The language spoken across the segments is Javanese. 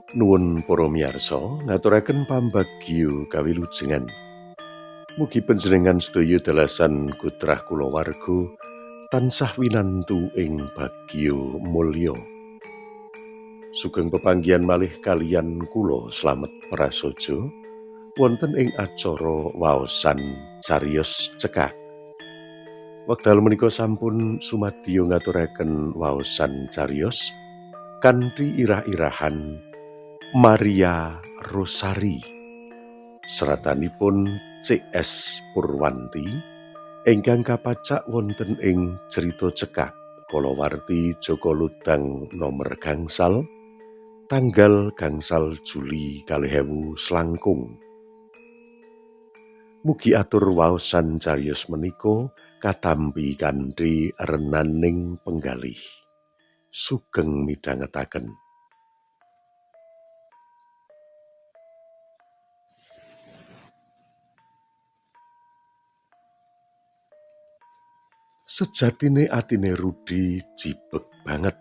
Nuwun para miyarsa ngaturaken pambagio kawilujengan. Mugi panjenengan sedaya dalasan gotrah kulawarga tansah winantu ing bagya mulya. Sugeng pepanggihan malih kaliyan kula Slamet Prasaja wonten ing acara waosan cariyos cekak. Wekdal menika sampun sumadyo ngaturaken waosan cariyos kanthi irah-irahan Maria Rosari. Seratanipun CS Purwanti ingkang kapacak wonten ing Crita Cekak kalawarti Jaka Ludang nomer gangsal tanggal gangsal Juli 2000 selangkung. Mugi atur waosan cariyos menika katampi kanthi renaning penggalih. Sugeng midhangetaken. Sejatine atine Rudi jibeg banget.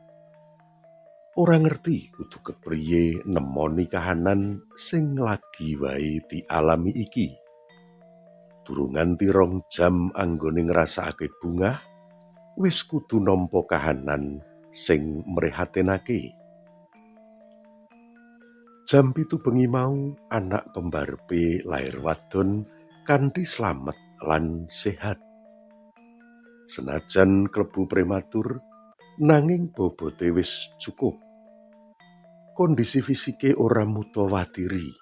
Ora ngerti kudu kepriye nemoni kahanan sing lagi wae dialami iki. Durung nganti 2 jam anggone ngrasakake bungah, wis kudu nampa kahanan sing mrihatinake. Jam 7 bengi mau anak pembarepe lair wadon kanthi slamet lan sehat. Senajan klebu prematur, nanging bobote wis cukup. Kondisi fisike ora mutawatiri.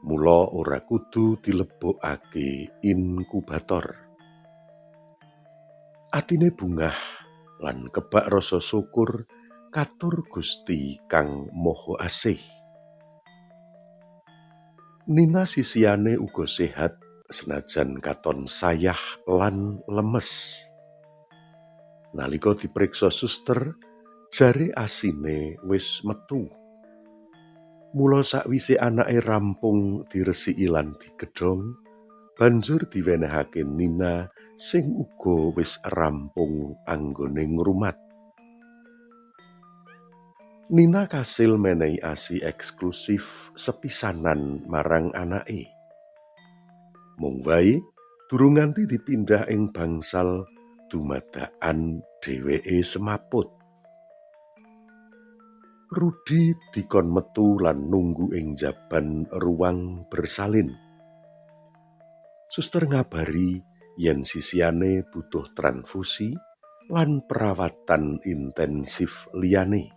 Mula ora kudu dilebokake inkubator. Atine bungah lan kebak rasa syukur katur Gusti Kang Maha Asih. Nina sisihane uga sehat senajan katon sayah lan lemes. Nalika dipriksa suster, jare asine wis metu. Mula sakwise anake rampung diresiki lan digedhong, banjur diwenehake Nina sing uga wis rampung anggone ngrumat. Nina kasil menehi ASI eksklusif sepisanan marang anake. Mung wae durung nganti dipindah ing bangsal dumadakan dheweke semaput. Rudi dikon metu lan nunggu ing njaban ruang bersalin. Suster ngabari yen sisihane butuh transfusi lan perawatan intensif liyane.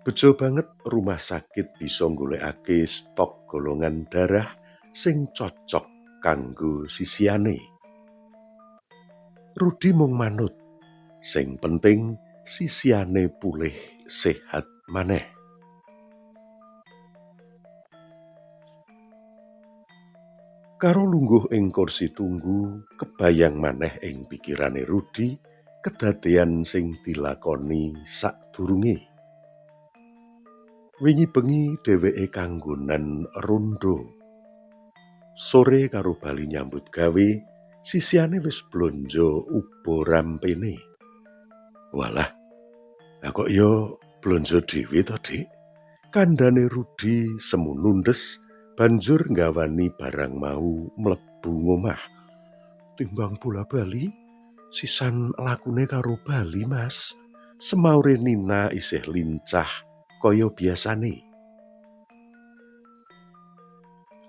Bejo banget rumah sakit bisa nggolekake stok golongan darah sing cocok kanggo sisihane. Rudi mung manut, sing penting sisihane pulih sehat maneh. Karo lungguh ing kursi tunggu, kebayang maneh ing pikirane Rudi kedadean sing dilakoni sadurunge. Wingi bengi dheweke kanggonan rondo. Sore karo bali nyambut gawe, sisihane wis blonjo uba rampene. Walah, lah kok ya blonjo dhewe to, Dik? Kandhane Rudi semu nundhes banjur nggawani barang mau mlebu ngomah. Timbang bola-bali, sisan lakune karo bali, Mas. Semaure Nina isih lincah kaya biasane.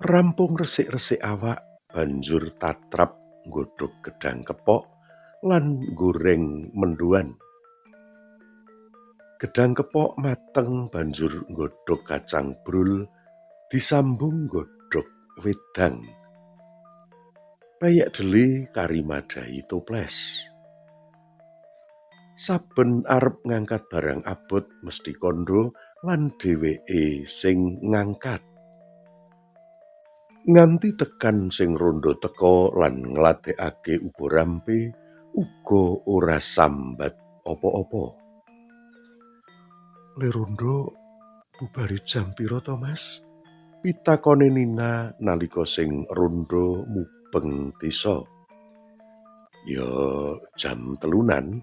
Rampung resik-resik awak, banjur tatrap nggodhog gedhang kepok lan nggoreng mendoan. Gedhang kepok mateng banjur nggodhog kacang brul disambung nggodhog wedang. Peyek dele kari madhahi toples. Saben arep ngangkat barang abot mesthi kandha lan dheweke sing ngangkat. Nganti tekan sing rondo teka lan ngladekake uba rampe uga ora sambat apa-apa. Le rondo bubare jam pira to, Mas? Pitakone Nina nalika sing rondo mubeng desa. Ya jam telunan,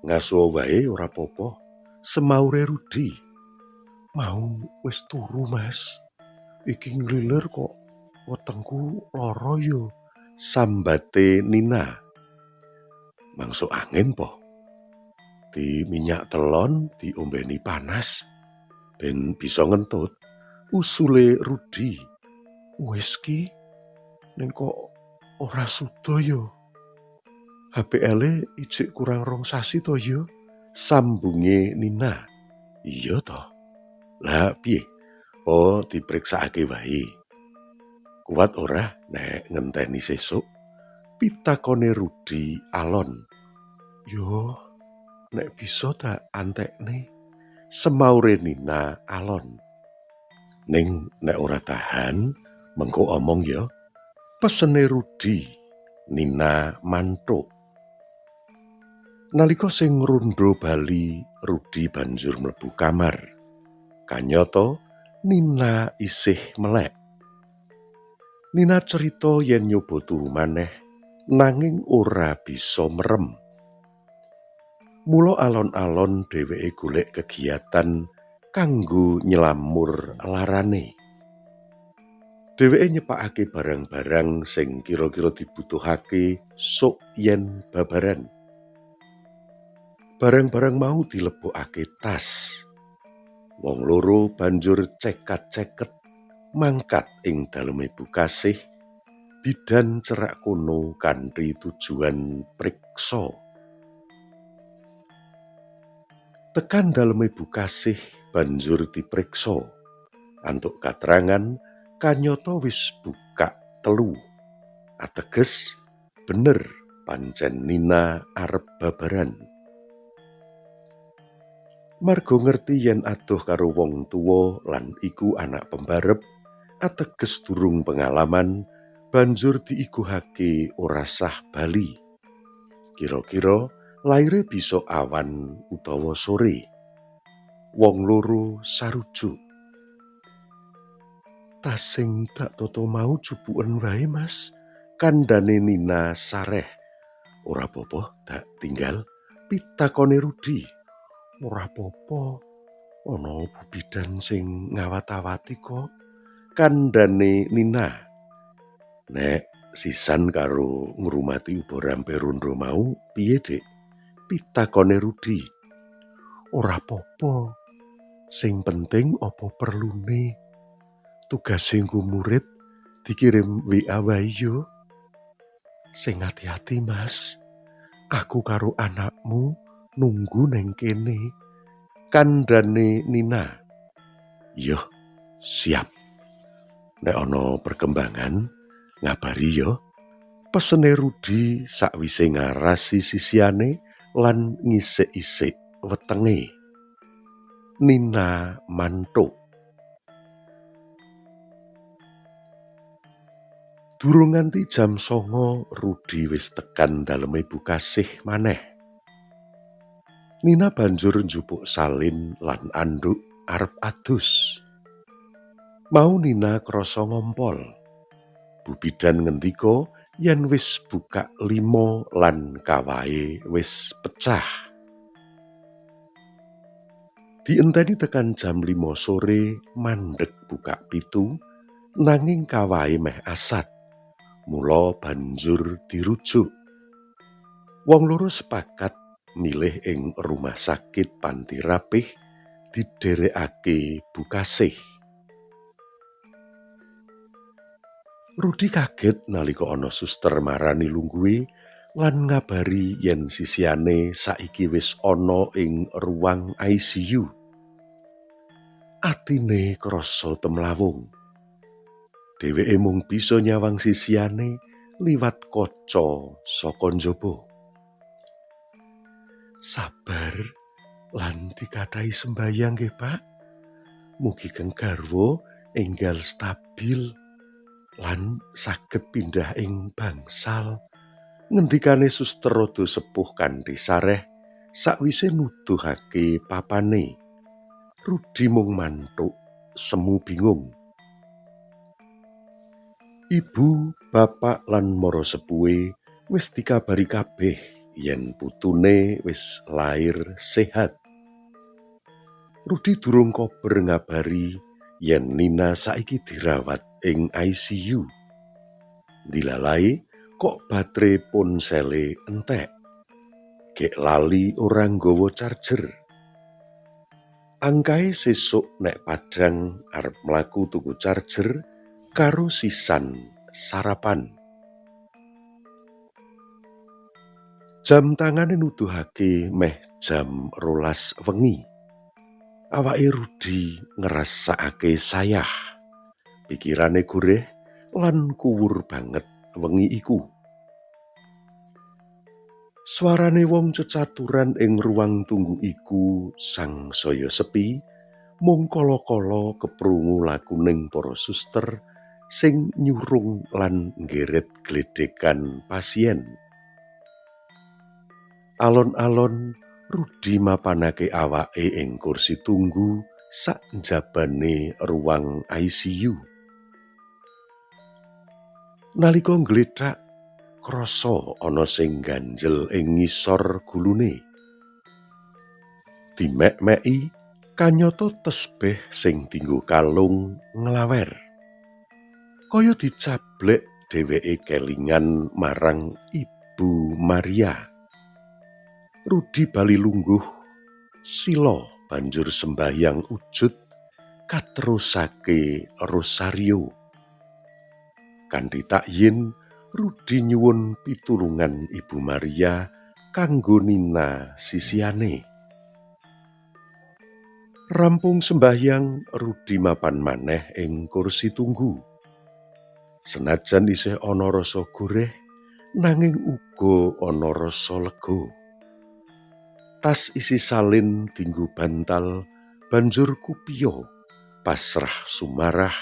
ngasuh wae ora apa-apa, semaure Rudi. Mau wis turu, Mas. Iki nglilir kok wetengku lara yo, sambate Nina. Mangso angin po? Di minyak telon diombeni panas ben bisa ngentut, usule Rudi. Wis ki, ning kok ora suda yo. HBL-e ijik kurang 2 sasi to yo, sambunge Nina. Iya to. Lah piye? Oh, dipriksakake wae. Kuat ora nek ngenteni sesuk? Pitakone Rudi alon. Yo, nek bisa tak antekne, semaure Nina alon. Ning nek ora tahan, mengko omong ya, pesene Rudi. Nina mantuk. Nalika sing rondo bali, Rudi banjur mlebu kamar. Kanyata Nina isih melek. Nina cerita yen nyoba turu maneh nanging ora bisa merem. Mula alon-alon dheweke golek kegiatan kanggo nyelamur larane. Dheweke nyepakake barang-barang sing kira-kira dibutuhake sok yen babaran. Barang-barang mau dilebokake tas. Wong loro banjur cekat-ceket mangkat ing daleme Bukasih, bidan cerak kono kanthi tujuan priksa. Tekan daleme Bukasih banjur dipriksa. Antuk katerangan kanyata wis buka 3. Ateges bener pancen Nina arep babaran. Marga ngerti yen adoh karo wong tuwa lan iku anak pembarep, ateges durung pengalaman, banjur diiguhake ora sah bali. Kira-kira laire bisa awan utawa sore. Wong loro sarujuk. Tas sing dak toto mau jupuken wae, Mas, kandhane Nina sareh. Ora apa-apa, dak tinggal, pitakone Rudi. Ora apa-apa, ana bu bidan sing ngawat-awati kok, kandhane Nina. Nek sisan karo ngrumati uba rampe rondo mau piye, Dik? Pitakone Rudi. Ora apa-apa, sing penting apa perlune. Tugase nggo murid dikirim WA wae yo. Sing ati-ati, Mas. Aku karo anakmu nunggu neng kene, kandhane Nina. Yo, siap. Nek ana perkembangan ngabari yo, pesene Rudi sakwise ngarasi sisiane lan ngisik-isik wetenge. Nina mantuk. Durung nganti jam 09.00 Rudi wis tekan daleme Bukasih maneh. Nina banjur njupuk salin lan anduk arep adus. Mau Nina krasa ngompol. Bu bidan ngendika yen wis buka 5 lan kawahe wis pecah. Dienteni tekan jam 5 sore mandeg buka 7, nanging kawahe meh asat. Mula banjur dirujuk. Wong loro sepakat milih ing rumah sakit Panti Rapih didherekake Bukasih. Rudi kaget nalika ana suster marani lungguhe lan ngabari yen sisiane saiki wis ana ing ruang ICU. Atine krasa temlawung. Dheweke mung bisa nyawang sisiane liwat kaca saka njaba. Sabar lan dikathahi sembayang nggih, Pak. Mugi keng garwa enggal stabil lan saged pindah ing bangsal. Ngendikane suster rada sepuh kanthi sareh sakwise nuduhake papane. Rudi mung mantuk semu bingung. Ibu, bapak lan mara sepuhe wis dikabari kabeh yen putune wis lair sehat. Rudi durung kober ngabari yen Nina saiki dirawat ing ICU. Dilalae kok batre ponsele entek. Gek lali ora nggawa charger. Angkae sesuk nek padhang arep mlaku tuku charger karo sisan sarapan. Jam tangane nuduhake meh jam 12 wengi. Awake Rudi ngrasakake sayah. Pikirane gurih lan kuwur banget wengi iku. Swarane wong cecaturan ing ruang tunggu iku sangsaya sepi, mung kala-kala keprungu lakuning para suster sing nyurung lan nggeret gledhekan pasien. Alon-alon Rudi mapanake awake ing kursi tunggu sak njabane ruang ICU. Nalika nglethak krasa ana sing ngganjel ing ngisor gulune. Dimek-meki kanyata tesbeh sing dinggo kalung nglawer. Kaya dicablek dheweke kelingan marang Ibu Maria. Rudi bali lungguh, sila banjur sembahyang ujud katerusake rosario. Kanthi takyin, Rudi nyuwun pitulungan Ibu Maria kanggo Nina sisihane. Rampung sembahyang, Rudi mapan maneh ing kursi tunggu. Senajan isih ana rasa gurih, nanging uga ana rasa lega. Tas isi salin dinggo bantal banjur kupiya pasrah sumarah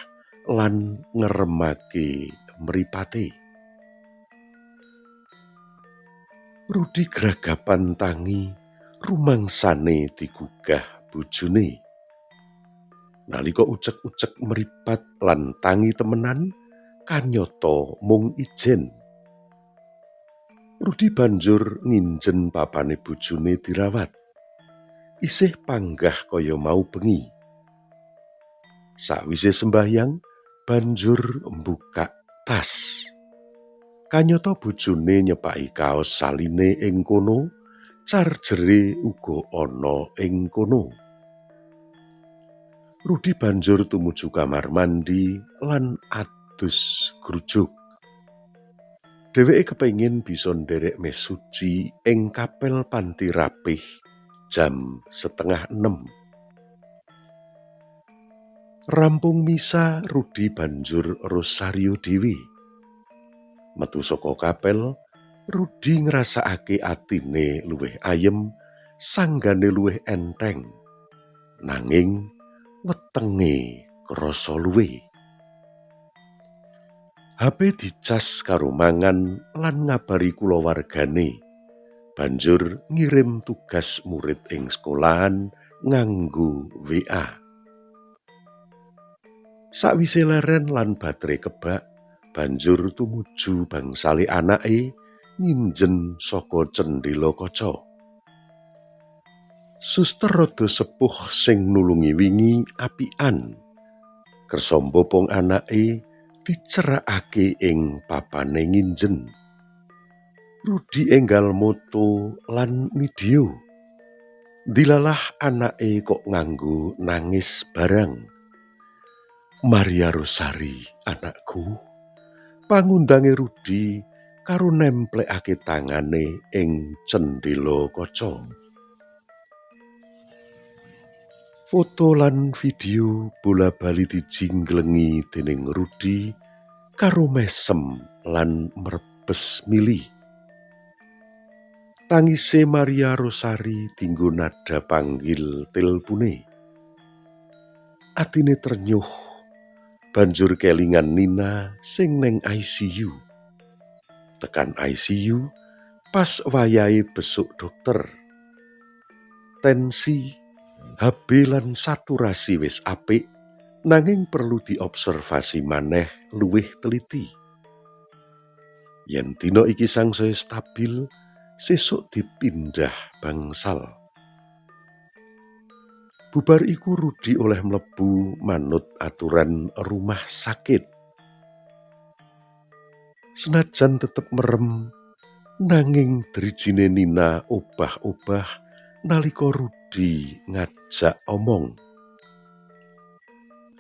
lan ngeremake mripate. Rudi gragapan tangi rumangsane digugah bojone. Nalika ucek-ucek mripat lan tangi temenan, kanyata mung ijen. Rudi banjur nginjen papane bojone dirawat. Isih panggah kaya mau bengi. Sakwise sembahyang, banjur mbukak tas. Kanyata bojone nyepaki kaos saline ing kono, chargere uga ana ing kono. Rudi banjur tumuju kamar mandi lan adus grujuk. Dheweke kepengin bisa nderek mes suci ing kapel Panti Rapih jam 5:30. Rampung misa, Rudi banjur rosario dhewe. Metu saka kapel, Rudi ngrasakake atine luwih ayem, sanggane luwih enteng. Nanging wetenge krasa luwe. HP dicas karo mangan lan ngabari kulawargane. Banjur ngirim tugas murid ing sekolahan nganggo WA. Sakwise leren lan batere kebak, banjur tumuju bangsale anake nginjen saka cendhela kaca. Suster rada sepuh sing nulungi wingi apian. Kersa mbopong anake dicerakake ing papane nginjen. Rudi enggal moto lan video. Dilalah anake kok nganggo nangis barang. Maria Rosari, anakku. Pangundange Rudi karo nemplekake tangane ing cendhela kaca. Foto lan video bola-bali dijingglengi dening Rudi karo mesem lan mrebes mili. Tangise Maria Rosari dinggo nada panggil telpune. Atine trenyuh, banjur kelingan Nina sing neng ICU. Tekan ICU pas wayahe besuk dokter. Tensi, HB lan saturasi wis apik, nanging perlu diobservasi maneh luwih teliti. Yen dina iki sangsaya stabil, sesuk dipindah bangsal. Bubar iku Rudi oleh mlebu manut aturan rumah sakit. Senajan tetep merem, nanging drijine Nina obah-obah nalika Rudi ngajak omong.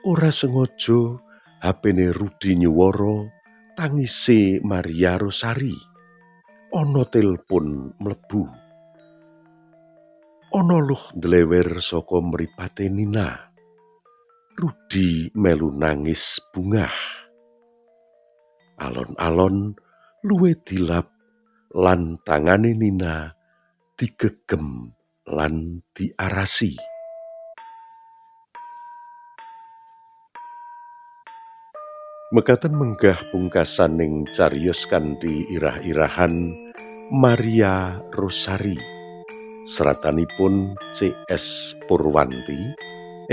Ora sengaja HP-ne Rudi nyuwara tangise Maria Rosari. Ana telpon mlebu. Ana luh ndlewer saka mripate Nina. Rudi melu nangis bungah. Alon-alon luwe dilap lan tangane Nina digegem lan diarasi. Mekaten menggah pungkasaning cariyos kanthi irah-irahan Maria Rosari. Seratanipun C.S. Purwanti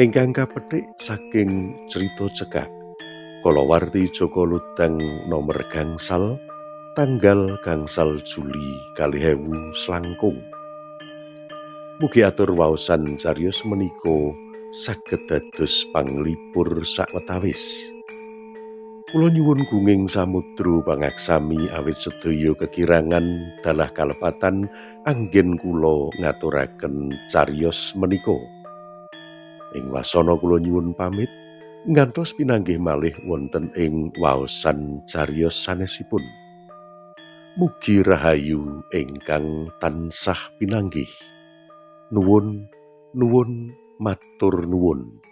ingkang kapethik saking Crita Cekak. Kalawarti Joko Ludang nomor gangsal tanggal gangsal Juli 2000 selangkung. Mugi atur waosan cariyos menika saged dados panglipur sawetawis. Kula nyuwun gunging samudra pangaksami awit sedaya kekirangan dalah kalepatan anggen kula ngaturaken cariyos menika. Ing wasana kula nyuwun pamit ngantos pinanggih malih wonten ing waosan cariyos sanesipun. Mugi rahayu ingkang tansah pinanggih. Nuwun, nuwun, matur nuwun.